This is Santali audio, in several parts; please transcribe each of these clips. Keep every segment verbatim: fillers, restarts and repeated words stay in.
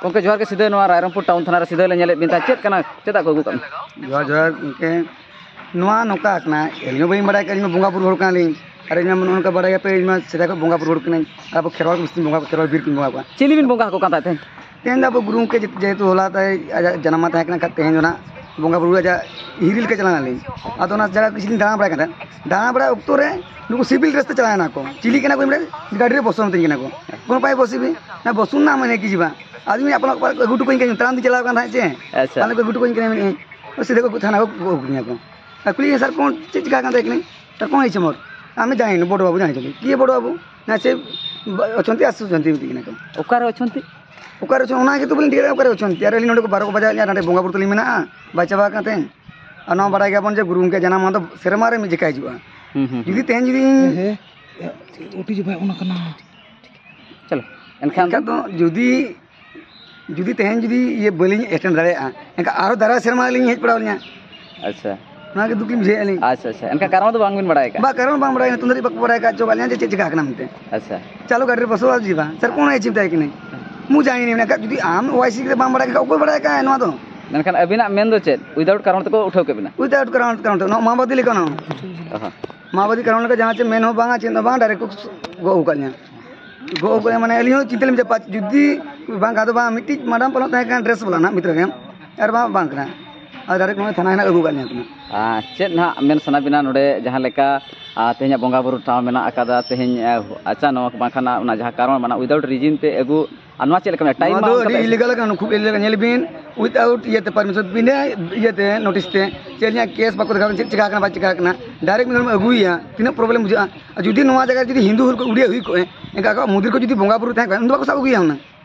ᱜᱚᱢᱠᱮ ᱡᱚᱦᱟᱨ ᱜᱮ᱾ ᱥᱤᱫᱟᱹ ᱱᱚᱣᱟ ᱨᱟᱭᱨᱚᱝᱯᱩᱨ ᱴᱟᱣᱩᱱ ᱛᱷᱟᱱᱟ ᱨᱮ ᱥᱤᱫᱟᱹ ᱞᱮ ᱧᱮᱞᱮᱫ ᱵᱤᱱ ᱛᱟᱦᱮᱸᱫ, ᱪᱮᱫ ᱠᱟᱱᱟ, ᱪᱮᱫᱟᱜ ᱠᱚ ᱟᱹᱜᱩ ᱠᱟᱜ ᱢᱮ? ᱡᱚᱦᱟᱨ, ᱡᱚᱦᱟᱨ ᱜᱚᱢᱠᱮ᱾ ᱱᱚᱣᱟ ᱱᱚᱝᱠᱟ ᱠᱟᱱᱟ, ᱟᱹᱞᱤᱧ ᱦᱚᱸ ᱵᱟᱹᱞᱤᱧ ᱵᱟᱲᱟᱭ ᱠᱟᱜᱼᱟ, ᱟᱹᱞᱤᱧ ᱢᱟ ᱵᱚᱸᱜᱟ ᱵᱩᱨᱩ ᱦᱚᱲ ᱠᱟᱱᱟᱞᱤᱧ᱾ ᱟᱨ ᱤᱧ ᱢᱟ ᱱᱚᱜᱼᱚ ᱱᱚᱝᱠᱟ ᱵᱟᱲᱟᱭ ᱜᱮᱭᱟ ᱯᱮ, ᱤᱧ ᱢᱟ ᱥᱮᱫᱟᱭ ᱠᱷᱚᱱ ᱵᱚᱸᱜᱟ ᱵᱩᱨᱩ ᱦᱚᱲ ᱠᱟᱹᱱᱟᱹᱧ᱾ ᱟᱨ ᱟᱵᱚ ᱠᱷᱮᱨᱣᱟᱲ ᱠᱚ ᱵᱤᱥᱤ ᱵᱚᱸᱜᱟ, ᱠᱷᱮᱨᱣᱟᱲ ᱵᱤᱨ ᱠᱚᱧ ᱵᱚᱸᱜᱟ ᱠᱚᱣᱟ᱾ ᱪᱤᱞᱤ ᱵᱤᱱ ᱵᱚᱸᱜᱟ ᱟᱠᱚ ᱠᱟᱱ ᱛᱟᱦᱮᱸᱫ ᱛᱮᱦᱮᱧ? ᱛᱮᱦᱮᱧ ᱫᱚ ᱟᱵᱚ ᱜᱩᱨᱩ ᱜᱚᱢᱠᱮ ᱡᱮ-, ᱡᱮᱦᱮᱛᱩ ᱦᱚᱞᱟ ᱛᱟᱭ ᱟᱡᱟᱜ ᱡᱟᱱᱟᱢ ᱢᱟᱦᱟ ᱛᱟᱦᱮᱸ ᱠᱟᱱᱟ, ᱠᱷᱟᱡ ᱛᱮᱦᱮᱧ ᱫᱚ ᱱᱟᱜ ᱵᱚᱸᱜᱟ ᱵᱩᱨᱩ ᱟᱡᱟᱜ ᱦᱤᱨᱤ ᱞᱮᱠᱟ ᱪᱟᱞᱟᱣ ᱱᱟᱞᱤᱧ᱾ ᱟᱫᱚ ᱚᱱᱟ ᱡᱟᱭᱜᱟ ᱠᱤᱪᱷᱩ ᱞᱤᱧ ᱫᱟᱬᱟ ᱵᱟᱲᱟᱭ ᱠᱟᱱ ᱛᱟᱦᱮᱸᱫ᱾ ᱫᱟᱬᱟ ᱵᱟᱲᱟᱭ ᱚᱠᱛᱚ ᱨᱮ ᱱᱩᱠᱩ ᱥᱤᱵᱤᱞ ᱰᱨᱮᱥ ᱛᱮ ᱪᱟᱞᱟᱣ ᱮᱱᱟ ᱠᱚ᱾ ᱪᱤᱞᱤ ᱠᱟᱱᱟ ᱠᱚ? ᱢᱮᱱᱫᱟ, "ᱜᱟᱹᱰᱤ ᱨᱮ ᱵᱚᱥᱚ ᱢᱮᱛᱟᱹᱧ ᱠᱟᱱᱟ ᱠᱚ᱾" ᱠᱳᱱᱳ ᱯᱟᱭ ᱵᱚᱥᱤ ᱵᱤ, ᱱᱟ ᱵᱚᱥᱩᱱ ᱱᱟ ᱢᱟᱱᱮ ᱠᱤ ᱡᱤᱵᱟ᱾ ᱟᱫᱚ ᱟᱯᱱᱟᱨ ᱠᱚ ᱟᱹᱜᱩ ᱦᱚᱴᱚ ᱠᱟᱹᱧ ᱠᱟᱱᱟ, ᱛᱟᱲᱟᱢ ᱛᱮ ᱪᱟᱞᱟᱣ ᱠᱟᱱ ᱛᱟᱦᱮᱸᱫ ᱪᱮ᱾ ᱟᱪᱪᱷᱟ᱾ ᱛᱟᱦᱞᱮ ᱠᱚ ᱟᱹᱜᱩ ᱦᱚᱴᱚ ᱠᱟᱹᱧ ᱠᱟᱱᱟ, ᱢᱮᱱᱮᱫ ᱟᱹᱧ, ᱥᱤᱫᱷᱟᱹ ᱠᱚ ᱛᱷᱟᱱᱟ ᱠᱚ ᱟᱹᱜᱩ ᱠᱤᱫᱤᱧᱟ ᱠᱚ᱾ ᱟᱨ ᱠᱩᱞᱤ, "ᱥᱟᱨ, ᱠᱚᱱ ᱪᱮᱫ ᱪᱤᱠᱟ ᱠᱟᱱ ᱛᱟᱭᱟ?" ᱠᱟᱱᱟᱧ, "ᱛᱟᱨ ᱠᱚᱱ ᱦᱮᱡ ᱪᱷᱮ ᱢᱳᱨ, ᱟᱢᱮ ᱡᱟᱱᱤ ᱱᱟ, ᱵᱚᱲᱚ ᱵᱟᱵᱩ ᱡᱟᱱᱤ ᱪᱷᱮ, ᱠᱤ ᱵᱚᱲᱚ ᱵᱟᱵᱩ?" ᱱᱟ ᱪᱮ, ᱚᱪᱷᱚᱱᱛᱤ, ᱟᱥᱩ ᱚᱪᱷᱚᱱᱛᱤ ᱢᱤᱛᱟᱹᱧ ᱠᱟᱱᱟ ᱠᱚ᱾ ᱚᱠᱟᱨᱮ ᱚᱪᱷᱚᱱᱛᱤ? ᱚᱠᱟᱨᱮ ᱚᱪᱷᱚᱱ, ᱚᱱᱟ ᱜᱮᱛᱚ ᱵᱟᱹᱞᱤᱧ ᱴᱷᱤᱠᱟᱹ ᱫᱟᱲᱮᱭᱟᱜ ᱠᱟᱱᱟ, ᱚᱠᱟᱨᱮ ᱚᱪᱷᱚᱱᱛᱤ? ᱟᱨ ᱟᱹᱞᱤᱧ ᱱᱚᱰᱮ ᱠᱚ ᱵᱟᱨᱚ ᱠᱚ ᱵᱟᱡᱟᱣ ᱧᱟ, ᱱᱚᱰᱮ ᱵᱚᱸᱜᱟ ᱵᱩᱨᱩ ᱛᱟᱹᱞᱤᱧ ᱢᱮᱱᱟᱜᱼᱟ, ᱵᱟᱭ ᱪᱟᱵᱟ ᱟᱠᱟᱱ ᱛᱟᱹᱞᱤᱧ᱾ ᱟᱨ ᱱᱚᱣᱟ ᱵᱟᱲᱟᱭ ᱜᱮᱭᱟᱵᱚᱱ ᱡᱮ ᱜᱩᱨᱩ ᱜᱚᱢᱠᱮ ᱡᱟᱱᱟᱢ ᱢᱟᱦᱟ ᱫᱚ ᱥᱮᱨᱢᱟ ᱨᱮ ᱢᱤᱫ ᱡᱚᱠᱷᱟ ᱦᱤᱡᱩᱜᱼᱟ᱾ ᱦᱩᱸ, ᱦᱩᱸ, ᱡᱩᱫᱤ ᱦᱩᱸ᱾ ᱛᱮᱦᱮᱧ ᱡᱩᱫᱤ ᱤᱧ ᱦᱮᱸ, ᱦᱮᱸ, ᱚᱴᱤ ᱡᱚᱵᱷᱟᱭ ᱚᱱᱟ ᱠᱟᱱᱟ᱾ ᱪᱚᱞᱚ, ᱮᱱᱠᱷᱟᱱ ᱮᱱᱠᱷᱟᱱ ᱫᱚ ᱡᱩᱫᱤ, ᱡᱩᱫᱤ ᱛᱮᱦᱮᱧ ᱡᱩᱫᱤ ᱤᱭᱟᱹ ᱵᱟᱹᱞᱤᱧ ᱮᱴᱮᱱᱰ ᱫᱟᱲᱮᱭᱟᱜᱼᱟ, ᱮᱱᱠᱷᱟᱱ ᱟᱨᱦᱚᱸ ᱫᱟᱨᱟᱭ ᱥᱮᱨᱢᱟ ᱞᱤᱧ ᱦᱮᱡ ᱯᱟᱲᱟᱣ ᱞᱤᱧᱟ᱾ ᱟᱪᱪᱷᱟ᱾ ᱱᱚᱣᱟ ᱜᱮ ᱫᱩᱠ ᱞᱤᱧ ᱵᱩᱡᱷᱟᱹᱣᱮᱫᱼᱟ ᱞᱤᱧ᱾ ᱟᱪᱪᱷᱟ, ᱟᱪᱪᱷᱟ᱾ ᱮᱱᱠᱷᱟᱱ ᱠᱟᱨᱚᱱ ᱫᱚ ᱵᱟᱝᱵᱤᱱ ᱵᱟᱲᱟᱭ ᱟᱠᱟᱫᱼᱟ? ᱵᱟ, ᱠᱟᱨᱚᱱ ᱵᱟᱝ ᱵᱟᱲᱟᱭ, ᱱᱤᱛᱚᱝ ᱫᱷᱟᱹᱨᱤᱡ ᱵᱟᱠᱚ ᱵᱟᱲᱟᱭ ᱟᱠᱟᱫ ᱪᱚ ᱟᱠᱟᱫ ᱞᱤᱧᱟ ᱡᱮ ᱪᱮᱫ ᱪᱤᱠᱟ ᱟᱠᱟᱱᱟ ᱢᱮᱱᱛᱮ᱾ ᱟᱪᱪᱷᱟ᱾ ᱪᱟᱞᱚ ᱜᱟᱹᱰᱤ ᱨᱮ ᱵᱚᱥᱚ ᱟᱨ ᱡᱤᱵᱟ᱾ ᱥᱟᱨ, ᱠᱚᱱᱚ ᱪᱤᱱᱛᱟᱹ ᱜᱮ ᱱᱟᱹᱭ᱾ ᱢᱩ ᱡᱟᱱᱤ ᱱᱟᱹᱭ, ᱢᱮᱱᱠᱷᱟᱱ ᱡᱩᱫᱤ ᱟᱢ ᱚᱣᱟᱭᱥᱤ ᱠᱟᱛᱮ ᱵᱟᱢ ᱵᱟᱲᱟᱭ ᱠᱷᱟᱱ ᱚᱠᱚᱭ ᱵᱟᱲᱟᱭ ᱠᱟᱜᱼᱟ ᱱᱚᱣᱟ ᱫᱚ? ᱢᱮᱱᱠᱷᱟᱱ ᱟᱹᱵᱤᱱᱟᱜ ᱢᱮᱱ ᱫᱚ ᱪᱮᱫ? Without ᱠᱟᱨᱚᱱ ᱛᱮᱠᱚ ᱩᱴᱷᱟᱹᱣ ᱠᱮᱫ ᱵᱤᱱᱟ? Without ᱠᱟᱨᱚᱱ, ᱠᱟᱨᱚᱱ ᱛᱮ, ᱱᱚᱣᱟ ᱢᱟᱣᱵᱟᱫᱤ ᱞᱮᱠᱟ ᱱᱚᱣᱟ᱾ ᱚᱦᱚᱸ᱾ ᱢᱟᱣᱵᱟᱫᱤ ᱠᱟᱨᱚᱱ ᱞᱮᱠᱟ ᱡᱟᱦᱟᱸ ᱪᱮᱫ ᱢᱮᱱ ᱦᱚᱸ ᱵᱟᱝᱟ, ᱪᱮᱫ ᱦᱚᱸ ᱵᱟᱝ, direct ᱠᱚ ᱜᱚᱜ ᱟᱠᱟᱫ ᱞᱤᱧᱟ᱾ ᱜᱚᱜ ᱟᱠᱟᱫ ᱞᱤᱧᱟ, ᱢᱟᱱᱮ ᱟᱹᱞᱤᱧ ᱦᱚᱸ ᱪᱤᱱᱛᱟᱹ ᱞᱤᱧ ᱵᱩᱡᱷᱟᱹᱣᱟ, ᱡᱩᱫᱤ ᱵᱟᱝ ᱟᱫᱚ ᱵᱟᱝ, ᱢᱤᱫᱴᱤᱡ madam ᱯᱟᱞᱚᱱ ᱛᱟᱦᱮᱸ ᱠᱟᱱᱟ dress ᱵᱟᱞᱟ ᱱᱟᱜ ᱵᱷᱤᱛᱨᱤ ᱨᱮ, ᱟᱨ ᱵᱟᱝ, ᱵᱟᱝ ᱠᱟᱱᱟ᱾ ᱟᱨ direct ᱱᱚᱜᱼᱚᱭ ᱛᱷᱟᱱᱟ ᱦᱮᱱᱟᱜ ᱟᱹᱜᱩ ᱟᱠᱟᱫ ᱞᱤᱧᱟ ᱠᱚ᱾ ᱟᱨ ᱪᱮᱫ ᱱᱟᱦᱟᱜ ᱢᱮᱱ ᱥᱟᱱᱟ ᱵᱤᱱᱟ ᱱᱚᱰᱮ ᱡᱟᱦᱟᱸ ᱞᱮᱠᱟ, ᱟᱨ ᱛᱮᱦᱮᱧᱟᱜ ᱵᱚᱸᱜᱟ ᱵᱩᱨᱩ ᱴᱷᱟᱶ ᱢᱮᱱᱟᱜ ᱟᱠᱟᱫᱟ, ᱛᱮᱦᱮᱧ, ᱟᱨ ᱟᱪᱟᱱᱚᱠ ᱵᱟᱝᱠᱷᱟᱱ ᱚᱱᱟ ᱡᱟᱦᱟᱸ ᱠᱟᱨᱚᱱ ᱢᱮᱱᱟᱜᱼᱟ, without reason ᱛᱮ ᱟᱹᱜᱩ, ᱟᱨ ᱱᱚᱣᱟ ᱪᱮᱫ ᱞᱮᱠᱟ ᱢᱮᱱᱟᱜᱼᱟ? Time ᱱᱚᱣᱟ ᱢᱟ ᱫᱚ ᱚᱱᱠᱟ ᱟᱹᱰᱤ ᱯᱮ illegal ᱠᱟᱱᱟ, ᱠᱷᱩᱵ illegal ᱠᱟᱱᱟ᱾ ᱧᱮᱞ ᱵᱤᱱ, without ᱤᱭᱟᱹᱛᱮ permission, ᱵᱤᱱᱟᱹ ᱤᱭᱟᱹᱛᱮ notice ᱛᱮ ᱪᱮᱫ ᱞᱤᱧᱟ, case ᱵᱟᱠᱚ ᱫᱮᱠᱷᱟᱣ ᱠᱟᱱᱟ, ᱪᱮᱫ ᱪᱤᱠᱟ ᱠᱟᱱᱟ ᱵᱟᱭ ᱪᱤᱠᱟ ᱠᱟᱱᱟ, direct ᱢᱤᱫ ᱦᱚᱲᱮᱢ ᱟᱹᱜᱩᱭᱮᱭᱟ, ᱛᱤᱱᱟᱹᱜ problem ᱵᱩᱡᱷᱟᱹᱜᱼᱟ᱾ ᱟᱨ ᱡᱩᱫᱤ ᱱᱚᱣᱟ ᱡᱟᱭᱜᱟ ᱨᱮ ᱡᱩᱫᱤ ᱦᱤᱱᱫᱩ ᱦᱩᱭ ᱠᱚᱜ, ᱩᱲᱤᱭᱟ ᱦᱩᱭ ᱠᱚᱜᱼᱮ, ᱮᱱᱠᱷᱟᱱ ᱟᱠᱚᱣᱟᱜ ᱢᱚᱱᱫᱤᱨ ᱠᱚ ᱡᱩᱫᱤ ᱵᱚᱸᱜᱟ ᱵᱩᱨᱩ ᱛᱟᱦᱮᱸ ᱠᱚᱜᱼᱟ, ᱩᱱ ᱫᱚ ᱵᱟᱠᱚ ᱥᱟᱵ ᱟᱹᱜᱩᱭᱟ ᱦᱩᱱᱟᱹᱝ᱾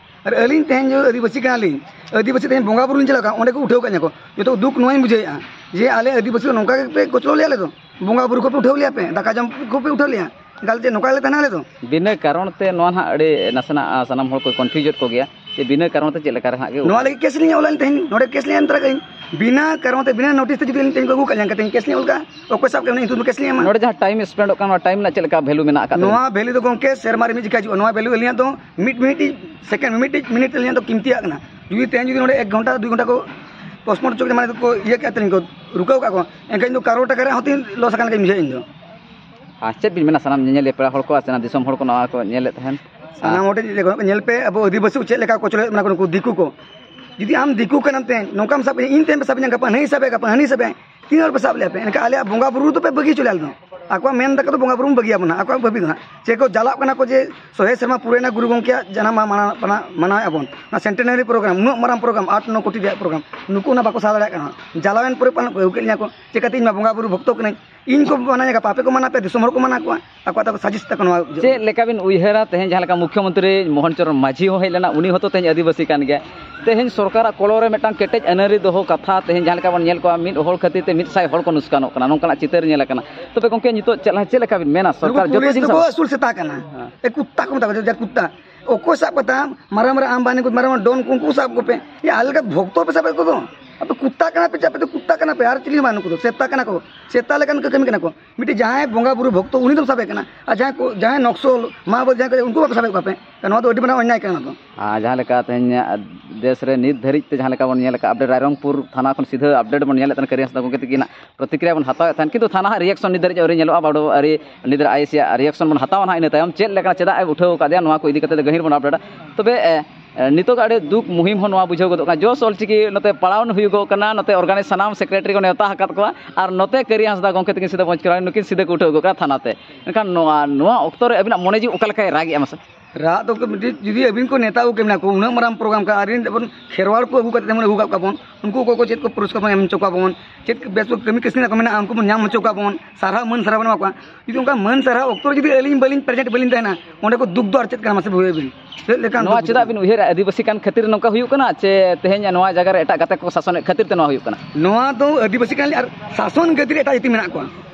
ᱟᱨ ᱟᱹᱞᱤᱧ ᱛᱮᱦᱮᱧ ᱡᱮ ᱟᱹᱫᱤᱵᱟᱹᱥᱤ ᱠᱟᱱᱟᱞᱤᱧ, ᱟᱹᱫᱤᱵᱟᱹᱥᱤ ᱛᱮᱦᱮᱧ ᱵᱚᱸᱜᱟ ᱵᱩᱨᱩ ᱞᱤᱧ ᱪᱟᱞᱟᱜ ᱠᱟᱱᱟ, ᱚᱸᱰᱮ ᱠᱚ ᱩᱴᱷᱟᱹᱣ ᱠᱟᱜ ᱞᱤᱧᱟ ᱠᱚ᱾ ᱡᱚᱛᱚ ᱫᱩᱠ ᱱᱚᱣᱟᱧ ᱵᱩᱡᱷᱟᱹᱣᱮᱫᱼᱟ ᱡᱮ ᱟᱞᱮ ᱟᱹᱫᱤᱵᱟᱹᱥᱤ ᱫᱚ ᱱᱚᱝᱠᱟ ᱜᱮᱯᱮ ᱠᱚᱪᱞᱚᱱ ᱞᱮᱭᱟ, ᱟᱞᱮ ᱫᱚ ᱵᱚᱸᱜᱟ ᱵᱩᱨᱩ ᱠᱚᱯᱮ ᱩᱴᱷᱟᱹᱣ ᱞᱮᱭᱟ ᱯᱮ, ᱫᱟᱠᱟ ᱡᱚᱢ ᱠᱚᱯᱮ ᱩᱴᱷᱟᱹᱣ ᱞᱮᱭᱟ, ᱮᱱᱠᱷᱟᱱ ᱪᱮᱫ ᱱᱚᱝᱠᱟ ᱜᱮᱞᱮ ᱛᱟᱦᱮᱱᱟ ᱟᱞᱮ ᱫᱚ? ᱵᱤᱱᱟᱹ ᱠᱟᱨᱚᱱ ᱛᱮ ᱱᱚᱣᱟ ᱱᱟᱦᱟᱜ ᱟᱹᱰᱤ ᱱᱟᱥᱮᱱᱟᱜ, ᱟ, ᱥᱟᱱᱟᱢ ᱦᱚᱲ ᱠᱚ confuse ᱮᱫ ᱠᱚᱜᱮᱭᱟ ᱡᱮ ᱵᱤᱱᱟᱹ ᱠᱟᱨᱚᱱ ᱛᱮ ᱪᱮᱫ ᱞᱮᱠᱟ ᱨᱮ ᱦᱟᱸᱜ ᱜᱮ ᱱᱚᱣᱟ ᱞᱟᱹᱜᱤᱫ case ᱞᱤᱧ ᱚᱞᱟ ᱛᱮᱦᱮᱧ, ᱱᱚᱰᱮ case ᱞᱤᱧ ᱮᱢ ᱛᱚᱨᱟ ᱠᱟᱜᱼᱟᱹᱧ᱾ ᱵᱤᱱᱟᱹ ᱠᱟᱨᱚᱱ ᱛᱮ, ᱵᱤᱱᱟᱹ ᱱᱳᱴᱤᱥ ᱛᱮ ᱡᱩᱫᱤ ᱟᱹᱞᱤᱧ ᱴᱷᱮᱱ ᱠᱚ ᱟᱹᱜᱩ ᱠᱟᱜ ᱞᱤᱧᱟ, ᱮᱱᱠᱷᱟᱱ ᱠᱮᱥ ᱞᱤᱧ ᱚᱞ ᱠᱟᱜᱼᱟ᱾ ᱚᱠᱚᱭ ᱥᱟᱵ ᱠᱮᱫ ᱢᱮᱭᱟ, ᱤᱧ ᱫᱚ ᱠᱮᱥ ᱞᱤᱧ ᱮᱢᱟ᱾ ᱱᱚᱰᱮ ᱡᱟᱦᱟᱸ ᱴᱟᱭᱤᱢ ᱥᱯᱮᱱᱰᱚᱜ ᱠᱟᱱᱟ, ᱱᱚᱣᱟ ᱴᱟᱭᱤᱢ ᱨᱮᱱᱟᱜ ᱪᱮᱫ ᱞᱮᱠᱟ ᱵᱷᱮᱞᱩ ᱢᱮᱱᱟᱜ ᱟᱠᱟᱫ ᱛᱟᱵᱤᱱᱟ? ᱱᱚᱣᱟ ᱵᱷᱮᱞᱩ ᱫᱚ ᱜᱚᱢᱠᱮ ᱥᱮᱨᱢᱟ ᱨᱮ ᱢᱤᱫ ᱡᱚᱠᱷᱟ ᱦᱤᱡᱩᱜᱼᱟ᱾ ᱱᱚᱣᱟ ᱵᱷᱮᱞᱩ ᱟᱹᱞᱤᱧᱟᱜ ᱫᱚ ᱢᱤᱫ ᱢᱤᱫᱴᱤᱡ ᱥᱮᱠᱮᱱᱰ, ᱢᱤᱫᱴᱤᱡ ᱢᱤᱱᱤᱴ ᱟᱹᱞᱤᱧᱟᱜ ᱫᱚ ᱠᱤᱢᱛᱤᱭᱟᱜ ᱠᱟᱱᱟ᱾ ᱡᱩᱫᱤ ᱛᱮᱦᱮᱧ ᱡᱩᱫᱤ ᱱᱚᱰᱮ ᱮᱠ ᱜᱷᱚᱱᱴᱟ, ᱫᱩᱭ ᱜᱷᱚᱱᱴᱟ ᱠᱚ ᱯᱳᱥᱴᱯᱳᱱ ᱦᱚᱪᱚ ᱠᱮᱫᱟ, ᱢᱟᱱᱮ ᱠᱚ ᱤᱭᱟᱹ ᱠᱮᱫ ᱛᱟᱹᱞᱤᱧ ᱠᱚ, ᱨᱩᱠᱟᱹᱣ ᱠᱟᱜ ᱠᱚ, ᱮᱱᱠᱷᱟᱱ ᱤᱧ ᱫᱚ ᱠᱟᱨᱳᱲ ᱴᱟᱠᱟ ᱨᱮᱭᱟᱜ ᱦᱚᱸᱛᱤᱧ ᱞᱚᱥ ᱟᱠᱟᱱ ᱞᱮᱠᱟᱧ ᱵᱩᱡᱷᱟᱹᱣᱟ ᱤᱧ ᱫᱚ᱾ ᱟᱨ ᱪᱮᱫ ᱵᱤᱱ ᱢᱮᱱᱟ ᱥᱟᱱᱟᱢ ᱧᱮᱧᱮᱞᱤᱭᱟᱹ ᱯᱮᱲᱟ ᱦᱚᱲ ᱠᱚ ᱟᱨ ᱥᱟᱱᱟᱢ ᱫᱤᱥᱚᱢ ᱦᱚᱲ ᱠᱚ ᱱᱚᱣᱟ ᱠᱚ ᱧᱮᱞᱮᱫ ᱛᱟᱦᱮᱱ? ᱥᱟᱱᱟᱢ ᱦᱚᱲ ᱴᱷᱮᱱ ᱧᱮᱞ ᱯᱮ, ᱟᱵᱚ ᱟᱹᱫᱤᱵᱟᱹᱥᱤ ᱪᱮᱫ ᱞᱮᱠᱟ ᱠᱚ ᱠᱚᱪᱞᱚᱱᱮᱫ ᱵᱚᱱᱟ ᱠᱚ ᱱᱩᱠᱩ ᱫᱤᱠᱩ ᱠᱚ᱾ ᱡᱩᱫᱤ ᱟᱢ ᱫᱤᱠᱩ ᱠᱟᱱᱟᱢ ᱛᱮ, ᱱᱚᱝᱠᱟᱢ ᱥᱟᱵ ᱤᱧ ᱛᱮ ᱥᱟᱵ ᱤᱧᱟ, ᱜᱟᱯᱟ ᱦᱟᱹᱱᱤ ᱥᱟᱵᱮ, ᱜᱟᱯᱟ ᱦᱟᱹᱱᱤ ᱥᱟᱵᱮ, ᱛᱤᱱ ᱦᱚᱲ ᱯᱮ ᱥᱟᱵ ᱞᱮᱭᱟ ᱯᱮ? ᱮᱱᱠᱷᱟᱱ ᱟᱞᱮᱭᱟᱜ ᱵᱚᱸᱜᱟ ᱵᱩᱨᱩ ᱫᱚᱯᱮ ᱵᱟᱹᱜᱤ ᱦᱚᱪᱚ ᱞᱮᱭᱟ ᱟᱞᱮ ᱫᱚ᱾ ᱟᱠᱚᱣᱟᱜ ᱢᱮᱱ ᱫᱟᱠᱚ ᱫᱚ ᱵᱚᱸᱜᱟ ᱵᱩᱨᱩ ᱵᱚᱱ ᱵᱟᱹᱜᱤᱭᱟ ᱵᱚᱱᱟ, ᱟᱠᱚᱣᱟᱜ ᱵᱷᱟᱹᱵᱤ ᱫᱚ ᱦᱟᱸᱜ᱾ ᱪᱮᱫ ᱠᱚ ᱪᱟᱞᱟᱜ ᱠᱟᱱᱟ ᱠᱚ ᱡᱮ ᱥᱚᱦᱮ ᱥᱮᱨᱢᱟ ᱯᱩᱨᱟᱹᱭᱮᱱᱟ ᱜᱩᱨᱩ ᱜᱚᱢᱠᱮᱭᱟᱜ ᱡᱟᱱᱟᱢ ᱢᱟᱦᱟ ᱢᱟᱱᱟᱣ, ᱢᱟᱱᱟᱣᱮᱫᱼᱟ ᱵᱚᱱ, ᱚᱱᱟ ᱥᱮᱱᱴᱮᱱᱟᱨᱤ ᱯᱨᱳᱜᱨᱟᱢ, ᱩᱱᱟᱹᱜ ᱢᱟᱨᱟᱝ ᱯᱨᱳᱜᱨᱟᱢ, ᱟᱴ ᱱᱚ ᱠᱳᱴᱤ ᱨᱮᱭᱟᱜ ᱯᱨᱳᱜᱨᱟᱢ, ᱱᱩᱠᱩ ᱚᱱᱟ ᱵᱟᱠᱚ ᱥᱟᱦᱟ ᱫᱟᱲᱮᱭᱟᱜ ᱠᱟᱱᱟ᱾ ᱡᱟᱞᱟᱣᱮᱱ ᱯᱚᱨᱮ ᱯᱟᱞᱮᱱ ᱠᱚ ᱟᱹᱜᱩ ᱠᱮᱫ ᱞᱤᱧᱟ ᱠᱚ, ᱪᱮᱠᱟᱛᱮ ᱤᱧ ᱢᱟ ᱵᱚᱸᱜᱟ ᱵᱩᱨᱩ ᱵᱷᱚᱠᱛᱚ ᱠᱟᱹᱱᱟᱹᱧ, ᱤᱧ ᱠᱚ ᱢᱟᱱᱟᱧᱟ ᱜᱟᱯᱟ, ᱟᱯᱮ ᱠᱚ ᱢᱟᱱᱟ ᱯᱮ, ᱫᱤᱥᱚᱢ ᱦᱚᱲ ᱠᱚ ᱢᱟᱱᱟ ᱠᱚᱣᱟ, ᱟᱠᱚᱣᱟᱜ ᱛᱟᱠᱚ ᱥᱟᱡᱤᱥ ᱛᱟᱠᱚ ᱱᱚᱣᱟ᱾ ᱪᱮᱫ ᱞᱮᱠᱟ ᱵᱤᱱ ᱩᱭᱦᱟᱹᱨᱟ ᱛᱮᱦᱮᱧ ᱡᱟᱦᱟᱸ ᱞᱮᱠᱟ ᱢᱩᱠᱷᱭᱚᱢᱚᱱᱛᱨᱤ ᱢᱳᱦᱚᱱ ᱪᱚᱨᱚᱬ ᱢᱟᱹᱡᱷᱤ ᱦᱚᱸ ᱦᱮᱡ ᱞᱮᱱᱟ, ᱩᱱᱤ ᱦᱚᱸᱛᱚ ᱛᱮᱦᱮᱧ ᱟᱹᱫᱤᱵᱟᱹᱥᱤ ᱠᱟᱱ ᱜᱮᱭᱟᱭ᱾ ᱛᱮᱦᱮᱧ ᱥᱚᱨᱠᱟᱨᱟᱜ ᱠᱚᱞᱚᱢ ᱨᱮ ᱢᱤᱫᱴᱟᱝ ᱠᱮᱴᱮᱡ ᱟᱹᱱᱟᱹᱨᱤ ᱫᱚᱦᱚ ᱠᱟᱛᱷᱟ, ᱛᱮᱦᱮᱧ ᱡᱟᱦᱟᱸ ᱞᱮᱠᱟ ᱵᱚᱱ ᱧᱮᱞ ᱠᱚᱣᱟ, ᱢᱤᱫ ᱦᱚᱲ ᱠᱷᱟᱹᱛᱤᱨ ᱛᱮ ᱢᱤᱫ ᱥᱟᱭ ᱦᱚᱲ ᱠᱚ ᱱᱩᱥᱠᱟᱱᱚᱜ ᱠᱟᱱᱟ, ᱱᱚᱝᱠᱟᱱᱟᱜ ᱪᱤᱛᱟᱹᱨ ᱧᱮᱞ ᱟᱠᱟᱱᱟ᱾ ᱛᱚᱵᱮ ᱜᱚᱢᱠᱮ, ᱱᱤᱛᱚᱜ ᱪᱮᱫ, ᱪᱮᱫ ᱞᱮᱠᱟ ᱵᱤᱱ ᱢᱮᱱᱟ? ᱱᱩᱠᱩ ᱥᱚᱨᱠᱟᱨ ᱡᱚᱛᱚ ᱯᱩᱞᱤᱥ ᱡᱤᱱᱤᱥ ᱫᱚᱠᱚ ᱟᱹᱥᱩᱞ ᱥᱮᱛᱟ ᱠᱟᱱᱟ᱾ ᱦᱮᱸ᱾ ᱮ, ᱠᱩᱛᱛᱟ ᱠᱚ ᱢᱮᱛᱟ ᱠᱚᱣᱟ, ᱡᱟ ᱠᱩᱛᱛᱟ᱾ ᱚᱠᱚᱭ ᱥᱟᱵ ᱠᱚ ᱛᱟᱢ? ᱢᱟᱨᱟᱝ ᱢᱟᱨᱟᱝ ᱟᱢᱵᱟᱱᱤ ᱠᱚ, ᱢᱟᱨᱟᱝ ᱢᱟᱨᱟᱝ ᱰᱚᱱ ᱠᱚ, ᱩᱱᱠᱩ ᱥᱟᱵ ᱠᱚᱯᱮ᱾ ᱭᱟ, ᱟᱞᱮ ᱞᱮᱠᱟ ᱵᱷᱚᱠᱛᱚ ᱯᱮ ᱥᱟᱵᱮᱫ ᱠᱚᱫᱚ᱾ ᱟᱯᱮ ᱠᱩᱛᱛᱟ ᱠᱟᱱᱟ ᱯᱮ, ᱪᱮᱫ ᱟᱯᱮ ᱫᱚ ᱠᱩᱛᱛᱟ ᱠᱟᱱᱟ ᱯᱮ? ᱟᱨ ᱪᱤᱞᱤ ᱦᱚᱸ ᱵᱟᱝ, ᱱᱩᱠᱩ ᱫᱚ ᱥᱮᱛᱟ ᱠᱟᱱᱟ ᱠᱚ, ᱥᱮᱛᱟ ᱞᱮᱠᱟᱱ ᱠᱚ ᱠᱟᱹᱢᱤ ᱠᱟᱱᱟ ᱠᱚ᱾ ᱢᱤᱫᱴᱤᱡ ᱡᱟᱦᱟᱸᱭ ᱵᱚᱸᱜᱟ ᱵᱩᱨᱩ ᱵᱷᱚᱠᱛᱚ, ᱩᱱᱤ ᱫᱚᱢ ᱥᱟᱵᱮ ᱠᱟᱱᱟ, ᱟᱨ ᱡᱟᱦᱟᱸᱭ ᱠᱚ, ᱡᱟᱦᱟᱸᱭ ᱱᱚᱠᱥᱚᱞ, ᱢᱟᱦᱟᱵᱟᱫ, ᱡᱟᱦᱟᱸᱭ ᱠᱚ, ᱩᱱᱠᱩ ᱵᱟᱯᱮ ᱥᱟᱵᱮᱫ ᱠᱚᱣᱟ ᱯᱮ᱾ ᱱᱚᱣᱟ ᱫᱚ ᱟᱹᱰᱤ ᱢᱟᱨᱟᱝ ᱚᱱᱭᱟᱭ ᱠᱟᱱᱟ ᱛᱚ᱾ ᱟᱨ ᱡᱟᱦᱟᱸ ᱞᱮᱠᱟ ᱛᱮᱦᱮᱧ ᱫᱮᱥ ᱨᱮ ᱱᱤᱛ ᱫᱷᱟᱹᱨᱤᱡ ᱛᱮ ᱡᱟᱦᱟᱸ ᱞᱮᱠᱟ ᱵᱚᱱ ᱧᱮᱞ ᱟᱠᱟᱫ, ᱟᱯᱰᱮᱴ ᱨᱟᱭᱨᱚᱝᱯᱩᱨ ᱛᱷᱟᱱᱟ ᱠᱷᱚᱱ ᱥᱤᱫᱷᱟᱹ ᱟᱯᱰᱮᱴ ᱵᱚᱱ ᱧᱮᱞᱮᱫ ᱛᱟᱦᱮᱱ, ᱠᱟᱹᱨᱤ ᱦᱟᱸᱥᱫᱟ ᱜᱚᱢᱠᱮ ᱛᱟᱹᱠᱤᱱᱟᱜ ᱯᱨᱚᱛᱤᱠᱨᱤᱭᱟ ᱵᱚᱱ ᱦᱟᱛᱟᱣᱮᱫ ᱛᱟᱦᱮᱱ, ᱠᱤᱱᱛᱩ ᱛᱷᱟᱱᱟ ᱦᱟᱸᱜ ᱨᱤᱭᱮᱠᱥᱚᱱ ᱱᱤᱛ ᱫᱷᱟᱹᱨᱤᱡ ᱟᱹᱣᱨᱤ ᱧᱮᱞᱚᱜᱼᱟ, ᱵᱟᱰᱚ ᱟᱹᱨᱤ ᱱᱤᱛ ᱫᱷᱟᱹᱨᱤᱡ ᱟᱭ ᱮᱥ ᱟᱜ ᱨᱤᱭᱮᱠᱥᱚᱱ ᱵᱚᱱ ᱦᱟᱛᱟᱣᱟ ᱱᱟᱦᱟᱜ ᱤᱱᱟᱹ ᱛᱟᱭᱚᱢ, ᱪᱮᱫ ᱞᱮᱠᱟ, ᱪᱮᱫᱟᱜ ᱮ ᱩᱴᱷᱟᱹᱣ ᱟᱠᱟᱫᱮᱭᱟ, ᱱᱚᱣᱟ ᱠᱚ ᱤᱫᱤ ᱠᱟᱛᱮ ᱫᱚ ᱜᱟᱹᱦᱤᱨ ᱵᱚᱱ ᱟᱯᱰᱮᱴᱟ᱾ ᱛᱚᱵᱮ, ᱮ, ᱮ, ᱱᱤᱛᱚᱜ ᱟᱹᱰᱤ ᱫᱩᱠ ᱢᱩᱦᱤᱢ ᱦᱚᱸ ᱱᱚᱣᱟ ᱵᱩᱡᱷᱟᱹᱣ ᱜᱚᱫᱚᱜ ᱠᱟᱱᱟ, ᱡᱚᱥ ᱚᱞᱪᱤᱠᱤ ᱱᱚᱛᱮ ᱯᱟᱲᱟᱣ ᱦᱩᱭᱩᱜᱚᱜ ᱠᱟᱱᱟ, ᱱᱚᱛᱮ ᱚᱨᱜᱟᱱᱟᱭᱤᱡᱽ ᱥᱟᱱᱟᱢ ᱥᱮᱠᱨᱮᱴᱟᱨᱤ ᱠᱚ ᱱᱮᱣᱛᱟ ᱟᱠᱟᱫ ᱠᱚᱣᱟ, ᱟᱨ ᱱᱚᱛᱮ ᱠᱟᱹᱨᱤ ᱦᱟᱸᱥᱫᱟ ᱜᱚᱢᱠᱮ ᱛᱟᱹᱠᱤᱱ ᱥᱤᱫᱷᱟᱹ ᱵᱚᱱ ᱪᱟᱞᱟᱣ, ᱱᱩᱠᱤᱱ ᱥᱤᱫᱷᱟᱹ ᱠᱚ ᱩᱴᱷᱟᱹᱣ ᱜᱚᱫ ᱠᱟᱱᱟ ᱛᱷᱟᱱᱟ ᱛᱮ᱾ ᱮᱱᱠᱷᱟᱱ ᱱᱚᱣᱟ, ᱱᱚᱣᱟ ᱚᱠᱛᱚ ᱨᱮ ᱟᱹᱵᱤᱱᱟᱜ ᱢᱚᱱᱮ ᱡᱤᱣᱤ ᱚᱠᱟ ᱞᱮᱠᱟᱭ ᱨᱟᱜᱮᱜᱼᱟ ᱢᱟᱥᱮ? ᱨᱟᱜ ᱫᱚ ᱢᱤᱫᱴᱤᱡ, ᱡᱩᱫᱤ ᱟᱹᱵᱤᱱ ᱠᱚ ᱱᱮᱛᱟ ᱟᱹᱜᱩ ᱠᱮ ᱢᱮᱱᱟ ᱠᱚ, ᱩᱱᱟᱹᱜ ᱢᱟᱨᱟᱝ ᱯᱨᱳᱜᱨᱟᱢ ᱠᱟᱱᱟ, ᱟᱨ ᱟᱹᱵᱤᱱ ᱠᱷᱮᱨᱣᱟᱲ ᱠᱚ ᱟᱹᱜᱩ ᱠᱟᱛᱮ ᱡᱮᱢᱚᱱ ᱟᱹᱜᱩ ᱠᱟᱜ ᱠᱚᱣᱟ ᱵᱚᱱ, ᱩᱱᱠᱩ ᱚᱠᱚᱭ ᱠᱚ ᱪᱮᱫ ᱠᱚ ᱯᱩᱨᱚᱥᱠᱟᱨ ᱵᱚᱱ ᱮᱢ ᱦᱚᱪᱚ ᱠᱚᱣᱟ ᱵᱚᱱ, ᱪᱮᱫ ᱠᱚ ᱵᱮᱥ ᱠᱚ ᱠᱟᱹᱢᱤ ᱠᱟᱹᱥᱱᱤ ᱛᱟᱠᱚ ᱢᱮᱱᱟᱜᱼᱟ, ᱩᱱᱠᱩ ᱵᱚᱱ ᱧᱟᱢ ᱦᱚᱪᱚ ᱠᱚᱣᱟ ᱵᱚᱱ, ᱥᱟᱨᱦᱟᱣ ᱢᱟᱹᱱ ᱥᱟᱨᱦᱟᱣ ᱵᱚᱱ ᱮᱢᱟ ᱠᱚᱣᱟ᱾ ᱡᱩᱫᱤ ᱚᱱᱠᱟ ᱢᱟᱹᱱ ᱥᱟᱨᱦᱟᱣ ᱚᱠᱛᱚ ᱨᱮ ᱡᱩᱫᱤ ᱟᱹᱞᱤᱧ ᱵᱟᱹᱞᱤᱧ ᱯᱨᱮᱡᱮᱱᱴ, ᱵᱟᱹᱞᱤᱧ ᱛᱟᱦᱮᱱᱟ, ᱚᱸᱰᱮ ᱠᱚ ᱫᱩᱠ ᱫᱚ ᱟᱨ ᱪᱮᱫ ᱠᱟᱱᱟ ᱢᱟᱥᱮ ᱵᱩᱡᱷᱟᱹᱣ ᱵᱤᱱ? ᱪᱮᱫ ᱞᱮᱠᱟᱱ ᱱᱚᱣᱟ ᱫᱩᱠ ᱪᱮᱫᱟᱜ ᱵᱩᱡᱷᱟᱹᱜᱼᱟ? ᱵᱤᱱ ᱩᱭᱦᱟᱹᱨᱟ, ᱟᱹᱫᱤᱵᱟᱹᱥᱤ ᱠᱟᱱ ᱠᱷᱟᱹᱛᱤᱨ ᱱᱚᱝᱠᱟ ᱦᱩᱭᱩᱜ ᱠᱟᱱᱟ, ᱪᱮ ᱛᱮᱦᱮᱧ ᱱᱚᱣᱟ ᱡᱟᱭᱜᱟ ᱨᱮ ᱮᱴᱟᱜ ᱜᱟᱛᱮ ᱠᱚ ᱥᱟᱥᱚᱱᱮᱫ ᱠᱷᱟᱹᱛᱤᱨ ᱛᱮ ᱱᱚᱣᱟ ᱦᱩᱭᱩᱜ ᱠᱟᱱᱟ? ᱱᱚᱣᱟ ᱫᱚ ᱟᱹᱫᱤᱵᱟᱹᱥᱤ ᱠᱟᱱ ᱟᱨ ᱥᱟᱥᱚᱱ ᱜᱟᱹᱫᱤ ᱨᱮ ᱮᱴᱟᱜ ᱡᱟᱹᱛᱤ ᱢᱮᱱᱟᱜ ᱠᱚᱣᱟ᱾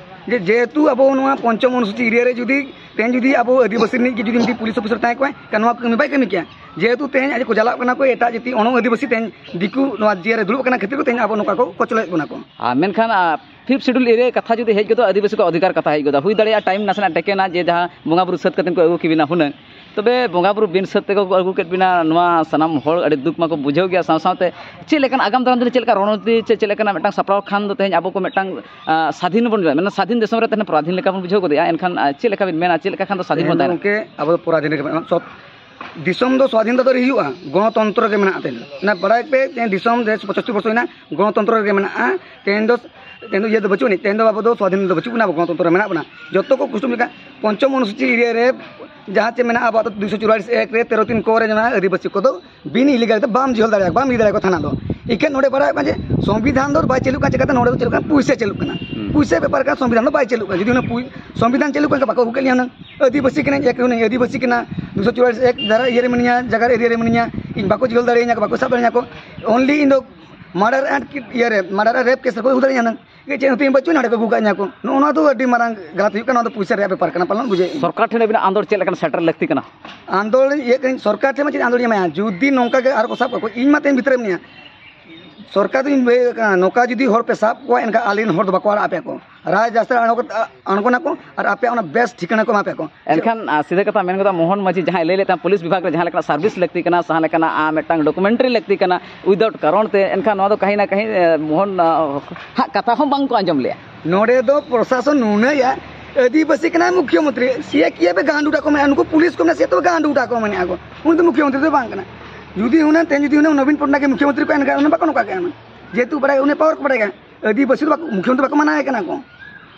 ᱡᱮ ᱡᱮᱦᱮᱛᱩ ᱟᱵᱚ ᱱᱚᱣᱟ ᱯᱚᱧᱪᱚᱢ ᱚᱱᱩᱥᱩᱪᱤ ᱮᱨᱤᱭᱟ ᱨᱮ ᱡᱩᱫᱤ ᱛᱮᱦᱮᱧ ᱡᱩᱫᱤ ᱟᱵᱚ ᱟᱹᱫᱤᱵᱟᱹᱥᱤ ᱨᱤᱱᱤᱡ ᱜᱮ ᱡᱩᱫᱤ ᱢᱤᱫᱴᱤᱡ ᱯᱩᱞᱤᱥ ᱚᱯᱷᱤᱥᱟᱨ ᱛᱟᱦᱮᱸ ᱠᱚᱜᱼᱟᱭ, ᱮᱱᱠᱷᱟᱱ ᱱᱚᱣᱟ ᱠᱚ ᱠᱟᱹᱢᱤ ᱵᱟᱭ ᱠᱟᱹᱢᱤ ᱠᱮᱭᱟ᱾ ᱡᱮᱦᱮᱛᱩ ᱛᱮᱦᱮᱧ ᱟᱡ ᱠᱚ ᱪᱟᱞᱟᱜ ᱠᱟᱱᱟ ᱠᱚ ᱮᱴᱟᱜ ᱡᱟᱹᱛᱤ, ᱚᱱᱟ ᱟᱹᱫᱤᱵᱟᱹᱥᱤ ᱛᱮᱦᱮᱧ ᱫᱤᱠᱩ ᱱᱚᱣᱟ ᱡᱤᱭᱟᱹ ᱨᱮ ᱫᱩᱲᱩᱵ ᱠᱟᱱᱟ ᱠᱷᱟᱹᱛᱤᱨ ᱠᱚ ᱛᱮᱦᱮᱧ ᱟᱵᱚ ᱱᱚᱝᱠᱟ ᱠᱚ ᱠᱚᱪᱞᱚᱭᱮᱫ ᱵᱚᱱᱟ ᱠᱚ᱾ ᱟᱨ ᱢᱮᱱᱠᱷᱟᱱ, ᱟ, ᱯᱷᱤᱯᱛᱷ ᱥᱤᱰᱩᱞ ᱮᱨᱤᱭᱟ ᱠᱟᱛᱷᱟ ᱡᱩᱫᱤ ᱦᱮᱡ ᱜᱚᱫᱚᱜᱼᱟ, ᱟᱹᱫᱤᱵᱟᱹᱥᱤ ᱠᱚᱣᱟᱜ ᱚᱫᱷᱤᱠᱟᱨ ᱠᱟᱛᱷᱟ ᱦᱮᱡ ᱜᱚᱫᱚᱜᱼᱟ, ᱦᱩᱭ ᱫᱟᱲᱮᱭᱟᱜᱼᱟ ᱴᱟᱭᱤᱢ ᱱᱟᱥᱮᱱᱟᱜ ᱴᱮᱠᱮᱱᱟ ᱡᱮ ᱡᱟᱦᱟᱸ ᱵᱚᱸᱜᱟ ᱵᱩᱨᱩ ᱥᱟᱹᱛ ᱠᱟᱛᱮ ᱠᱚ ᱟᱹᱜᱩ ᱠᱮᱵᱤᱱᱟ ᱦᱩᱱᱟᱹᱝ᱾ ᱛᱚᱵᱮ ᱵᱚᱸᱜᱟ ᱵᱩᱨᱩ ᱵᱤᱱ ᱥᱟᱹᱛ ᱛᱮᱠᱚ ᱠᱚ ᱟᱹᱜᱩ ᱠᱮᱫ ᱵᱤᱱᱟ, ᱱᱚᱣᱟ ᱥᱟᱱᱟᱢ ᱦᱚᱲ ᱟᱹᱰᱤ ᱫᱩᱠ ᱢᱟᱠᱚ ᱵᱩᱡᱷᱟᱹᱣ ᱜᱮᱭᱟ᱾ ᱥᱟᱶ ᱥᱟᱶᱛᱮ ᱪᱮᱫ ᱞᱮᱠᱟᱱ ᱟᱜᱟᱢ ᱫᱟᱨᱟᱢ ᱫᱤᱱ ᱨᱮ ᱪᱮᱫ ᱞᱮᱠᱟ ᱨᱚᱬᱚᱱᱤᱛᱤ ᱪᱮ ᱪᱮᱫ ᱞᱮᱠᱟᱱᱟᱜ ᱢᱤᱫᱴᱟᱝ ᱥᱟᱯᱲᱟᱣ ᱠᱷᱟᱱ ᱫᱚ ᱛᱮᱦᱮᱧ ᱟᱵᱚ ᱠᱚ ᱢᱤᱫᱴᱟᱝ, ᱟ, ᱥᱟᱫᱷᱤᱱ ᱵᱚᱱ ᱵᱩᱡᱷᱟᱹᱣᱟ, ᱢᱮᱱᱫᱚ ᱥᱟᱫᱷᱤᱱ ᱫᱤᱥᱚᱢ ᱨᱮ ᱛᱟᱦᱮᱱ ᱯᱚᱨᱟᱫᱷᱤᱱ ᱞᱮᱠᱟ ᱵᱚᱱ ᱵᱩᱡᱷᱟᱹᱣ ᱜᱚᱫᱮᱜᱼᱟ᱾ ᱮᱱᱠᱷᱟᱱ, ᱟ, ᱪᱮᱫ ᱞᱮᱠᱟ ᱵᱤᱱ ᱢᱮᱱᱟ, ᱪᱮᱫ ᱞᱮᱠᱟ ᱠᱷᱟᱱ ᱫᱚ ᱥᱟᱫᱷᱤᱱ ᱵᱚᱱ ᱛᱮᱦᱮᱧ ᱫᱚ ᱛᱟᱦᱮᱱᱟ? ᱜᱚᱢᱠᱮ, ᱟᱵᱚ ᱫᱚ ᱯᱚᱨᱟᱫᱷᱤᱱ ᱨᱮᱜᱮ ᱢᱮᱱᱟᱜᱼᱟ᱾ ᱥᱚᱵ ᱫᱤᱥᱚᱢ ᱫᱚ ᱥᱣᱟᱫᱷᱤᱱ ᱫᱚ ᱟᱹᱣᱨᱤ ᱦᱩᱭᱩᱜᱼᱟ, ᱜᱚᱱᱚᱛᱚᱱᱛᱨᱚ ᱨᱮᱜᱮ ᱢᱮᱱᱟᱜᱼᱟ᱾ ᱛᱮᱦᱮᱧ ᱚᱱᱟ ᱵᱟᱲᱟᱭ ᱯᱮ, ᱛᱮᱦᱮᱧ ᱫᱤᱥᱚᱢ ᱫᱮᱥ ᱯᱚᱸᱪᱟᱛᱛᱳᱨ ᱵᱚᱪᱷᱚᱨ ᱦᱩᱭᱱᱟ, ᱜᱚᱱᱚᱛᱚᱱᱛᱨᱚ ᱨᱮᱜᱮ ᱢᱮᱱᱟᱜᱼᱟ᱾ ᱛᱮᱦᱮᱧ ᱫᱚ, ᱛᱮᱦᱮᱧ ᱫᱚ ᱤᱭᱟᱹ ᱫᱚ ᱵᱟᱹᱪᱩᱜ ᱟᱹᱱᱤᱡ, ᱛᱮᱦᱮᱧ ᱫᱚ ᱟᱵᱚ ᱫᱚ ᱥᱣᱟᱫᱷᱤᱱ ᱫᱚ ᱵᱟᱹᱪᱩᱜ ᱵᱚᱱᱟ, ᱟᱵᱚ ᱜᱚᱱᱚᱛᱚᱱᱛᱨᱚ ᱨᱮ ᱢᱮᱱᱟᱜ ᱵᱚᱱᱟ᱾ ᱡᱚᱛᱚ ᱠᱚ ᱠᱩᱥᱤ ᱞᱮᱠᱟ ᱯᱚᱧᱪᱚᱢ ᱚᱱᱩᱥᱩᱪᱤ ᱮᱨᱤᱭᱟ ᱨᱮ ᱡᱟᱦᱟᱸ ᱪᱮ ᱢᱮᱱᱟᱜᱼᱟ, ᱟᱵᱚᱣᱟᱜ ᱫᱚ ᱫᱩᱭᱥᱚ ᱪᱩᱣᱟᱞᱤᱥ ᱮᱠ ᱨᱮ ᱛᱮᱨᱚ ᱛᱤᱱ ᱠᱚ ᱨᱮ ᱡᱟᱦᱟᱸ ᱟᱹᱫᱤᱵᱟᱹᱥᱤ ᱠᱚᱫᱚ ᱵᱤᱱ ᱤᱞᱤᱜᱟᱞ ᱛᱮ ᱵᱟᱢ ᱡᱤᱦᱚᱞ ᱫᱟᱲᱮᱭᱟᱜᱼᱟ, ᱵᱟᱢ ᱤᱫᱤ ᱫᱟᱲᱮᱭᱟᱠᱚ ᱛᱷᱟᱱᱟ ᱫᱚ᱾ ᱮᱠᱷᱮᱱ ᱱᱚᱰᱮ ᱵᱟᱲᱟᱭᱚᱜ ᱠᱟᱱᱟ ᱡᱮ ᱥᱚᱝᱵᱤᱫᱷᱟᱱ ᱫᱚ ᱵᱟᱭ ᱪᱟᱹᱞᱩᱜ ᱠᱟᱱᱟ, ᱪᱮᱠᱟᱛᱮ ᱱᱚᱰᱮ ᱫᱚ ᱪᱟᱹᱞᱩᱜ ᱠᱟᱱᱟ, ᱯᱩᱭᱥᱟᱹ ᱪᱟᱹᱞᱩᱜ ᱠᱟᱱᱟ᱾ ᱦᱩᱸ᱾ ᱯᱩᱭᱥᱟᱹ ᱵᱮᱯᱟᱨ ᱠᱟᱱᱟ, ᱥᱚᱝᱵᱤᱫᱷᱟᱱ ᱫᱚ ᱵᱟᱭ ᱪᱟᱹᱞᱩᱜ ᱠᱟᱱᱟ᱾ ᱡᱩᱫᱤ ᱚᱱᱟ ᱯᱩᱭ-, ᱥᱚᱝᱵᱤᱫᱷᱟᱱ ᱪᱟᱹᱞᱩᱜ ᱠᱟᱱ ᱠᱷᱟᱱ ᱵᱟᱠᱚ ᱟᱹᱜᱩ ᱠᱮᱫ ᱞᱤᱧᱟ ᱦᱩᱱᱟᱹᱝ᱾ ᱟᱹᱫᱤᱵᱟᱹᱥᱤ ᱠᱟᱹᱱᱟᱹᱧ, ᱮᱠ ᱦᱩᱱᱟᱹᱝ ᱟᱹᱫᱤᱵᱟᱹᱥᱤ ᱠᱟᱱᱟ, ᱫᱩᱭᱥᱚ ᱪᱩᱣᱟᱞᱤᱥ ᱮᱠ ᱫᱷᱟᱨᱟ ᱤᱭᱟᱹ ᱨᱮ ᱢᱤᱱᱟᱹᱧᱟ, ᱡᱟᱭᱜᱟ ᱨᱮ ᱮᱨᱤᱭᱟ ᱨᱮ ᱢᱤᱱᱟᱹᱧᱟ, ᱤᱧ ᱵᱟᱠᱚ ᱡᱤᱦᱚᱞ ᱫᱟᱲᱮᱭᱟᱹᱧᱟ, ᱵᱟᱠᱚ ᱥᱟᱵ ᱫᱟᱲᱮᱭᱟᱹᱧᱟ ᱠᱚ᱾ Only ᱤᱧ ᱫᱚ murder and kid-, ᱤᱭᱟᱹ ᱨᱮ, murder and rape case ᱨᱮᱠᱚ ᱟᱹᱜᱩ ᱫᱟᱲᱮᱭᱟᱹᱧᱟ ᱦᱩᱱᱟᱹᱝ᱾ ᱪᱮᱫ ᱦᱚᱸ ᱛᱤᱧ ᱵᱟᱹᱪᱩᱜ, ᱱᱚᱰᱮ ᱠᱚ ᱟᱹᱜᱩ ᱠᱟᱜ ᱧᱟ ᱠᱚ᱾ ᱱᱚᱜᱼᱚ ᱱᱚᱣᱟ ᱫᱚ ᱟᱹᱰᱤ ᱢᱟᱨᱟᱝ ᱜᱟᱞᱟᱛ ᱦᱩᱭᱩᱜ ᱠᱟᱱᱟ, ᱱᱚᱣᱟ ᱫᱚ ᱯᱩᱭᱥᱟᱹ ᱨᱮᱭᱟᱜ ᱵᱮᱯᱟᱨ ᱠᱟᱱᱟ, ᱯᱟᱞᱮᱱ ᱵᱩᱡᱷᱟᱹᱣᱮᱫ ᱟᱹᱧ᱾ ᱥᱚᱨᱠᱟᱨ ᱴᱷᱮᱱ ᱟᱹᱵᱤᱱᱟᱜ ᱟᱸᱫᱳᱲ ᱪᱮᱫ ᱞᱮᱠᱟᱱ ᱥᱮᱴᱮᱨ ᱞᱟᱹᱠᱛᱤ ᱠᱟᱱᱟ? ᱟᱸᱫᱳᱲ ᱤᱭᱟᱹ ᱠᱟᱹᱱᱟᱹᱧ, ᱥᱚᱨᱠᱟᱨ ᱴᱷᱮᱱ ᱢᱟ ᱪᱮᱫ ᱟᱸᱫᱳᱲ ᱤᱧ ᱮᱢᱟᱭᱟ? ᱡᱩᱫᱤ ᱱᱚᱝᱠᱟ ᱜᱮ ᱟᱨ ᱠᱚ ᱥᱟᱵ ᱠᱚᱣᱟ ᱠᱚ, ᱤᱧ ᱢᱟ ᱛᱮᱦᱮᱧ ᱵᱷᱤᱛᱨᱤ ᱨᱮ ᱢᱮᱱᱟᱧᱟ᱾ ᱥᱚᱨᱠᱟᱨ ᱫᱚᱧ ᱞᱟᱹᱭ ᱠᱟᱱᱟ, ᱱᱚᱝᱠᱟ ᱡᱩᱫᱤ ᱦᱚᱲ ᱯᱮ ᱥᱟᱵ ᱠᱚᱣᱟ, ᱮᱱᱠᱷᱟᱱ ᱟᱞᱮ ᱨᱮᱱ ᱦᱚᱲ ᱫᱚ ᱵᱟᱠᱚ ᱟᱲᱟᱜ ᱟᱯᱮᱭᱟ ᱠᱚ᱾ ᱨᱟᱡᱽ ᱨᱟᱥᱛᱟ ᱨᱮ ᱟᱬᱜᱚ, ᱟᱬᱜᱚᱱᱟᱠᱚ ᱟᱨ ᱟᱯᱮᱭᱟᱜ ᱚᱱᱟ ᱵᱮᱥ ᱴᱷᱤᱠᱟᱹᱱᱟ ᱠᱚ ᱮᱢᱟ ᱯᱮᱭᱟ ᱠᱚ᱾ ᱮᱱᱠᱷᱟᱱ, ᱟ, ᱥᱤᱫᱷᱟᱹ ᱠᱟᱛᱷᱟ ᱢᱮᱱ ᱜᱚᱫᱟ, ᱢᱳᱦᱚᱱ ᱢᱟᱹᱡᱷᱤ ᱡᱟᱦᱟᱸᱭ ᱞᱟᱹᱭ ᱞᱮᱫ ᱛᱟᱦᱮᱸᱫ ᱯᱩᱞᱤᱥ ᱵᱤᱵᱷᱟᱜᱽ ᱨᱮ ᱡᱟᱦᱟᱸ ᱞᱮᱠᱟᱱᱟᱜ ᱥᱟᱨᱵᱷᱤᱥ ᱞᱟᱹᱠᱛᱤ ᱠᱟᱱᱟ, ᱡᱟᱦᱟᱸ ᱞᱮᱠᱟᱱᱟᱜ, ᱟ, ᱢᱤᱫᱴᱟᱝ ᱰᱚᱠᱩᱢᱮᱱᱴᱟᱨᱤ ᱞᱟᱹᱠᱛᱤ ᱠᱟᱱᱟ, without ᱠᱟᱨᱚᱱ ᱛᱮ, ᱮᱱᱠᱷᱟᱱ ᱱᱚᱣᱟ ᱫᱚ ᱠᱟᱹᱦᱤ ᱱᱟ ᱠᱟᱹᱦᱤ, ᱮ, ᱢᱳᱦᱚᱱ, ᱟ, ᱦᱟᱜ ᱠᱟᱛᱷᱟ ᱦᱚᱸ ᱵᱟᱝ ᱠᱚ ᱟᱸᱡᱚᱢ ᱞᱮᱜᱼᱟ᱾ ᱱᱚᱰᱮ ᱫᱚ ᱯᱨᱚᱥᱟᱥᱚᱱ ᱱᱩᱱᱟᱹᱭᱟ, ᱟᱹᱫᱤᱵᱟᱹᱥᱤ ᱠᱟᱱᱟᱭ ᱢᱩᱠᱷᱭᱚᱢᱚᱱᱛᱨᱤ, ᱥᱤᱭᱮ ᱠᱤᱭᱮ ᱯᱮ ᱜᱟᱸᱰᱩ ᱴᱟᱠᱚ ᱢᱮ, ᱱᱩᱠᱩ ᱯᱩᱞᱤᱥ ᱠᱚ ᱢᱮᱱᱟ ᱥᱮ ᱛᱚ ᱜᱟᱸᱰᱩ ᱴᱟᱠᱚ ᱢᱮᱱᱮᱜᱼᱟ ᱠᱚ᱾ ᱩᱱᱤ ᱫᱚ ᱢᱩᱠᱷᱭᱚᱢᱚᱱᱛᱨᱤ ᱫᱚ ᱵᱟᱝ ᱠᱟᱱᱟ᱾ ᱡᱩᱫᱤ ᱦᱩᱱᱟᱹᱝ ᱛᱮᱦᱮᱧ ᱡᱩᱫᱤ ᱦᱩᱱᱟᱹᱝ ᱱᱚᱵᱤᱱ ᱯᱚᱴᱱᱟᱭᱮᱠ ᱜᱮ ᱢᱩᱠᱷᱭᱚᱢᱚᱱᱛᱨᱤ ᱠᱚ ᱮᱱᱠᱷᱟᱱ ᱩᱱᱤ ᱵᱟᱠᱚ ᱱᱚᱝᱠᱟ ᱠᱮᱜᱼᱟ ᱦᱩᱱᱟᱹᱝ᱾ ᱡᱮᱦᱮᱛᱩ ᱵᱟᱰᱟᱭ, ᱩᱱᱤ ᱯᱟᱣᱟᱨ ᱠᱚ ᱵᱟᱰᱟᱭ ᱠᱟᱱᱟ᱾ ᱟᱹᱫᱤᱵᱟᱹᱥᱤ ᱫᱚ ᱵᱟᱠᱚ, ᱢᱩᱠᱷᱭᱚᱢᱚᱱᱛᱨᱤ ᱵᱟᱠᱚ ᱢᱟᱱᱟᱣᱮ ᱠᱟᱱᱟ ᱠᱚ᱾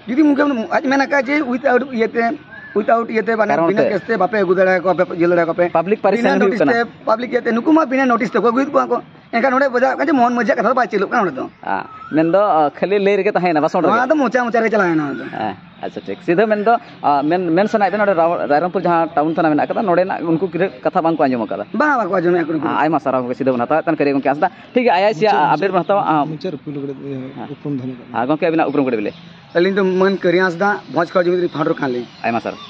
ᱡᱩᱫᱤ ᱢᱩᱠᱷᱭᱚᱢᱚᱱᱛᱨᱤ ᱟᱡ ᱢᱮᱱ ᱟᱠᱟᱫ ᱡᱮ without ᱤᱭᱟᱹᱛᱮ, without ᱤᱭᱟᱹᱛᱮ, ᱢᱟᱱᱮ ᱠᱟᱨᱚᱱ ᱵᱤᱱᱟᱹ ᱛᱮ᱾ ᱠᱮᱥ ᱛᱮ ᱵᱟᱯᱮ ᱟᱹᱜᱩ ᱫᱟᱲᱮᱭᱟᱠᱚᱣᱟ, ᱵᱟᱯᱮ ᱤᱭᱟᱹ ᱫᱟᱲᱮᱭᱟᱠᱚᱣᱟ ᱯᱮ᱾ ᱯᱟᱵᱽᱞᱤᱠ ᱯᱟᱨᱤᱥᱟᱱ ᱵᱤᱱᱟᱹ ᱦᱩᱭᱩᱜ ᱱᱳᱴᱤᱥ ᱠᱟᱱᱟ᱾ ᱛᱮ, ᱯᱟᱵᱽᱞᱤᱠ ᱤᱭᱟᱹᱛᱮ ᱱᱩᱠᱩ ᱢᱟ ᱵᱤᱱᱟᱹ ᱱᱳᱴᱤᱥ ᱛᱮᱠᱚ ᱟᱹᱜᱩᱭᱮᱫ ᱠᱚᱣᱟ ᱠᱚ᱾ ᱮᱱᱠᱷᱟᱱ ᱱᱚᱰᱮ ᱵᱩᱡᱷᱟᱹᱜ ᱠᱟᱱᱟ ᱡᱮ ᱢᱳᱦᱚᱱ ᱢᱟᱹᱡᱷᱤᱭᱟᱜ ᱠᱟᱛᱷᱟ ᱫᱚ ᱵᱟᱭ ᱪᱟᱹᱞᱩᱜ ᱠᱟᱱᱟ ᱱᱚᱰᱮ ᱫᱚ᱾ ᱟ, ᱢᱮᱱᱫᱚ, ᱟ, ᱠᱷᱟᱹᱞᱤ ᱞᱟᱹᱭ ᱨᱮᱜᱮ ᱛᱟᱦᱮᱸᱭᱮᱱᱟ, ᱵᱟᱥᱚᱱ ᱨᱮᱜᱮ᱾ ᱱᱚᱣᱟ ᱫᱚ ᱢᱚᱪᱟ ᱢᱚᱪᱟ ᱨᱮ ᱪᱟᱞᱟᱣᱮᱱᱟ ᱱᱚᱣᱟ ᱫᱚ᱾ ᱦᱮᱸ, ᱟᱪᱪᱷᱟ, ᱴᱷᱤᱠ᱾ ᱥᱤᱫᱷᱟᱹ ᱢᱮᱱᱫᱚ, ᱟ, ᱢᱮᱱ, ᱢᱮᱱ ᱥᱟᱱᱟᱭᱮᱫ ᱵᱮᱱᱟ ᱱᱚᱰᱮ ᱨᱟᱣ-, ᱨᱟᱭᱨᱚᱝᱯᱩᱨ ᱡᱟᱦᱟᱸ ᱴᱟᱣᱩᱱ ᱛᱷᱟᱱᱟ ᱢᱮᱱᱟᱜ ᱟᱠᱟᱫᱟ, ᱱᱚᱰᱮᱱᱟᱜ ᱩᱱᱠᱩ ᱠᱤᱨᱟᱹ ᱠᱟᱛᱷᱟ ᱵᱟᱝ ᱠᱚ ᱟᱸᱡᱚᱢ ᱟᱠᱟᱫᱟ᱾ ᱵᱟᱝ, ᱵᱟᱠᱚ ᱟᱸᱡᱚᱢᱮᱫᱼᱟ ᱠᱩᱱᱩ ᱠᱩᱱᱩ᱾ ᱟ, ᱟᱭᱢᱟ ᱥᱟᱨᱦᱟᱣ ᱜᱚᱢᱠᱮ, ᱥᱤᱫᱷᱟᱹ ᱵᱚᱱ ᱦᱟᱛᱟᱣᱮᱫ ᱛᱟᱦᱮᱱ ᱠᱟᱹᱨᱤᱭᱟ ᱜᱚᱢᱠᱮ ᱦᱟᱸᱥᱫᱟ᱾ ᱴᱷᱤᱠ ᱜᱮᱭᱟ, ᱟᱭ ᱟᱭ ᱥᱤ ᱟᱜ ᱢᱩᱪᱟᱹᱫ, ᱟᱯᱰᱮᱴ ᱵᱚᱱ ᱦᱟᱛᱟᱣᱟ᱾ ᱟ, ᱢᱩᱪᱟᱹᱫ ᱨᱮ ᱯᱩᱭᱞᱩ ᱠᱟᱹᱴᱤᱡ, ᱦᱮᱸ᱾ ᱩᱯᱨᱩᱢ ᱫᱷᱚᱱᱮ ᱠᱟᱜ ᱢᱮ᱾ ᱟ, ᱜᱚᱢᱠᱮ, ᱟᱹᱵᱤᱱᱟᱜ ᱩᱯᱨᱩᱢ ᱠᱟᱹᱴᱤᱡ ᱵᱤᱱ ᱞᱟᱹᱭᱟ᱾ ᱟᱹᱞᱤᱧ ᱫᱚ ᱢᱟᱹᱱ ᱠᱟᱹᱨᱤ ᱦᱟᱸᱥᱫᱟ, ᱵᱷᱚᱸᱡᱽ ᱠᱷᱚᱲ ᱡᱩᱢᱤᱫ ᱨᱤᱱ founder ᱠᱟᱱᱟᱞᱤᱧ᱾ ᱟᱭᱢᱟ ᱥᱟᱨᱦᱟᱣ᱾